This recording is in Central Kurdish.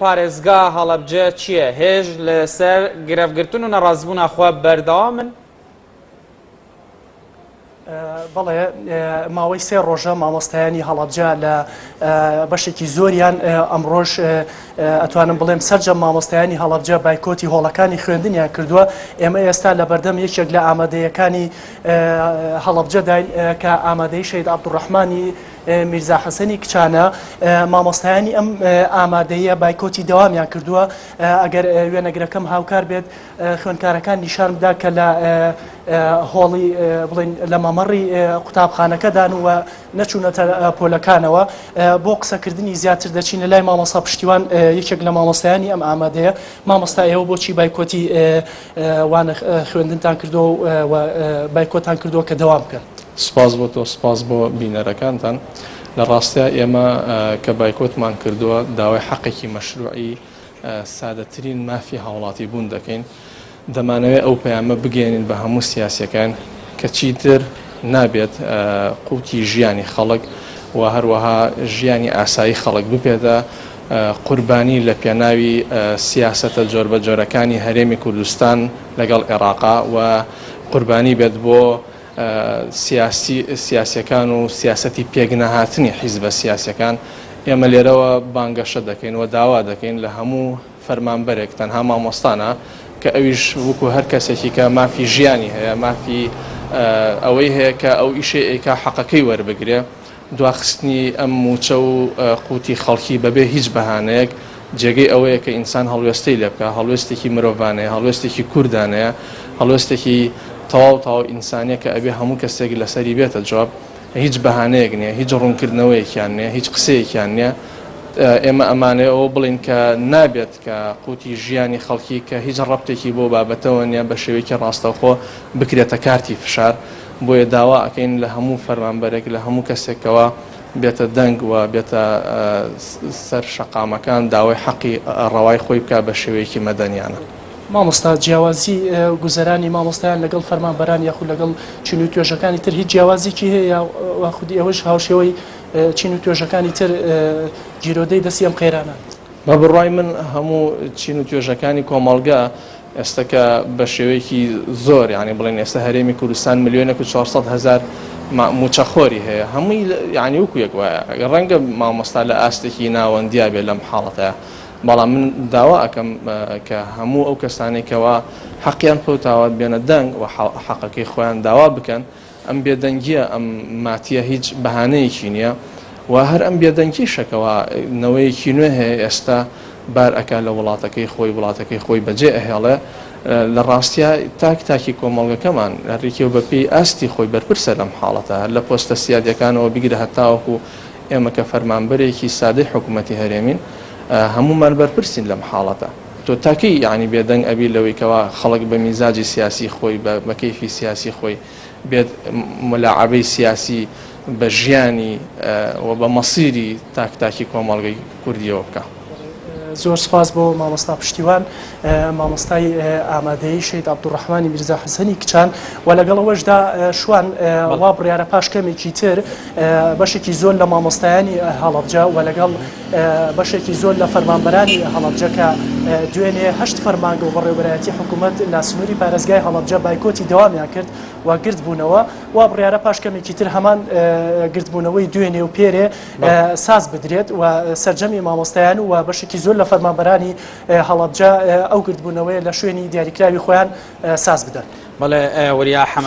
پارێزگا هەڵەبجە چییە؟ هێژ لەسەر گرەفگرتن و نەڕازیبوونا خوە بەردەوامن؟ بەڵێ ماوەی سێ ڕۆژە مامۆستایانی هەڵەبجە لە بەشێکی زۆریان ئەمڕۆژ ئەتوانم بڵێم سەرجەم مامۆستایانی هەڵەبجە بایکۆتی هۆڵەکانی خوێندنیان کردووە ئێمە ئێستا لە بەردەم یەکێک لە ئامادەیەکانی هەڵەبجەداین کە ئامادەی شەید عەبدولڕەحمانی میرزا حەسەنی کچانە مامۆستایانی ئەم ئامادەیە بایکۆتی دەوامیان کردووە ئەگەر وێنەگرەکەم هاوکار بێت خوێندکارەکان نیشان بدا کە لە هۆڵی بڵێن لە مەمەڕی قوتابخانەکەدان و نەچوونەتە پۆلەکانەوە بۆ قسەکردنی زیاتر دەچینە لای مامۆستا پشتیوان یەکێک لە مامۆستایانی ئەم ئامادەیە مامۆستا ئێوە بۆچی بایکۆتی وانە خوێندنتان کردووە و بایکۆتان کردووە کە دەوام بکەن؟ سپاس بۆ تۆ سپاس بۆ بینەرەکانتان. لە ڕاستیا ئێمە کە بایکۆتمان کردووە داوای حەقێکی مەشروعی سادەترین مافی هاوڵاتی بوون دەکەین. دەمانەوێت ئەو پەیامە بگەیەنین بە هەموو سیاسیەکان کە چیتر نابێت قوتی ژیانی خەڵک و هەروەها ژیانی ئاسایی خەڵک ببێتە قوربانی لە پێناوی سیاسەتە جۆربەجۆرەکانی هەرێمی کوردستان لەگەڵ عێراقا و قوربانی بێت بۆ سیاسی سیاسیەکان و سیاسەتی پێکنەهاتنی حیزبە سیاسیەکان. ئێمە لێرەوە بانگەشە دەکەین و داوا دەکەین لە هەموو فەرمانبەرێک تەنها مامۆستا نا کە ئەویش وەکو هەر کەسێکی کە مافی ژیانی هەیە مافی ئەوەی هەیە کە ئەو ئیشەی ئەیکا حەقەکەی وەربگرێ دواخستنی ئەم مووچە و قوتی خەڵکی بەبێ هیچ بەهانەیەک جێگەی ئەوەیە کە ئینسان هەڵوێستەی لێ بکا، هەڵوێستێکی مرۆڤانەیە، هەڵوێستێکی کوردانەیە، هەڵوێستێکی تەواو تەواو ئینسانیە کە ئەبێ هەموو کەسێک لەسەری بێتە جواب، هیچ بەهانەیەک نیە، هیچ ڕوونکردنەوەیەکیان نیە، هیچ قسەیەکیان نیە، ئێمە ئەمانەوێ ئەوە بڵێین کە نابێت کە قوتی ژیانی خەڵکی کە هیچ ڕەبتێکی بەو بابەتەوە نیە بە شێوەیەکی ڕاستەوخۆ بکرێتە کارتی فشار، بۆیە داوا ئەکەین لە هەموو فەرمانبەرێک لە هەموو کەسێک کەوا بێتە دەنگ و بێتە سەر شەقامەکان داوای حەقی ڕەوای خۆی بکا بە شێوەیەکی مەدەنیانە. مامۆستا جیاوازی گوزەرانی مامۆستایان لەگەڵ فەرمانبەران یاخود لەگەڵ چین و توێژەکانی تر هیچ جیاوازیکی هەیە یاخود ئێوەش هاوشێوەی چین و توێژەکانی تر گیرۆدەی دەستی ئەم قەیرانەن؟ بە بڕوای من هەموو چین و توێژەکانی کۆمەڵگە ئێستا کە بە شێوەیەکی زۆر یانی بڵێن ئێستا هەرێمی کوردستان ملیۆنێک و 400 هەزار مووچەخۆری هەیە هەمووی یانی وەکو یەک وایە ڕەنگە مامۆستا لە ئاستێکی ناوەندیا بێ لەم حاڵەتەیە بەڵام من داوا ئەکەم کە هەموو ئەو کەسانەی کەوا حەقیان فەوتاوە بێنە دەنگ و حەقەکەی خۆیان داوا بکەن ئەم بێدەنگیە ئەم ماتیە هیچ بەهانەیەکی نیە و هەر ئەم بێدەنگیشە کەوا نەوەیەکی نوێ هەیە ئێستا بار ئەکا لە وڵاتەکەی خۆی وڵاتەکەی خۆی بەجێ ئەهێڵێ لە ڕاستیا تاک تاکی کۆمەڵگەکەمان هەریکێ و بەپێی ئاستی خۆی بەرپرسە لەم حاڵەتە هەر لە پۆستە سیادیەکانەوە بیگرە هەتاوەکو ئێمە کە فەرمانبەرێکی سادەی حکومەتی هەرێمین هەموومان بەرپرسین لەم حاڵەتە. تۆ تا کەی یەعنی بێدەنگ ئەبی لەوەی کەوا خەڵک بە میزاجی سیاسی خۆی بە بە کەیفی سیاسی خۆی بێت ملاعەبەی سیاسی بە ژیانی و بە مەسیری تاک تاکی کۆمەڵگەی کوردیەوە بکا. زۆر سوپاس بۆ مامۆستا پشتیوان مامۆستای ئامادەیی شەهید عەبدولڕەحمانی میرزا حەسەنی کچان و لەگەڵ ئەوەشدا شوان وا بڕیارە پاش کەمێکی تر بەشێکی زۆر لە مامۆستایانی هەڵەبجە و لەگەڵ بەشێکی زۆر لە فەرمانبەرانی هەڵەبجە کە دوێنێ هەشت فەرمانگە و بەڕێوەبەرایەتی حکوومەت لە سنووری پارێزگای هەڵەبجە بایکۆتی دەوامیان کرد و گردبوونەوە وا بڕیارە پاش کەمێکی تر هەمان گردبوونەوەی دوێنێ و پێرێ ساز بدرێت و سەرجەمی مامۆستایان و بەشێکی زۆر لە فەرمانبەرانی هەڵەبجە ئەو گردبوونەوەیە لە شوێنی دیاریکراوی خۆیان ساز بدەن. بەڵێ وریا حەمە.